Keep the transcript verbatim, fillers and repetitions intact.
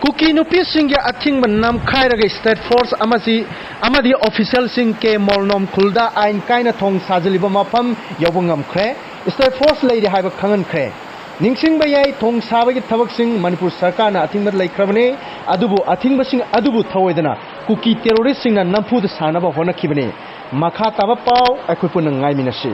ꯀꯨꯀꯤ ꯅꯨꯄꯤꯁꯤꯡꯒꯤ ꯑꯊꯤꯡꯕ ꯅꯝꯈꯥꯏꯔꯒ state force ꯑꯃꯁꯤ, ꯑꯃꯗꯤ officialꯁꯤꯡ ꯀꯦ ꯃꯣꯜꯅꯣꯝ ꯈꯨꯜꯗ ꯑꯥꯏꯟ ꯀꯥꯏꯅ ꯊꯣꯡ ꯁꯥꯖꯤꯜꯂꯤꯕ ꯃꯐꯝ ꯌꯧꯕ ꯉꯝꯈ꯭ꯔꯦ꯫ State force ꯂꯩꯔꯦ ꯍꯥꯏꯕ ꯈꯪꯍꯟꯈ꯭ꯔꯦ꯫ ꯅꯤꯡꯁꯤꯡꯕ ꯌꯥꯏ, ꯊꯣꯡ ꯁꯥꯕꯒꯤ ꯊꯕꯛꯁꯤꯡ ꯃꯅꯤꯄꯨꯔ ꯁꯔꯀꯥꯔꯅ ꯑꯊꯤꯡꯕ ꯂꯩꯈ꯭ꯔꯕꯅꯤ꯫ ꯑꯗꯨꯕꯨ ꯑꯊꯤꯡꯕꯁꯤꯡ ꯑꯗꯨꯕꯨ ꯊꯧꯑꯣꯏꯗꯅ ꯀꯨꯀꯤ terroristꯁꯤꯡꯅ ꯅꯝꯐꯨꯗ ꯁꯥꯅꯕ ꯍꯣꯠꯅꯈꯤꯕꯅꯤ꯫ ꯃꯈꯥ ꯇꯥꯕ ꯄꯥꯎ ꯑꯩꯈꯣꯏ ꯄꯨꯟꯅ ꯉꯥꯏꯃꯤꯟꯅꯁꯤ꯫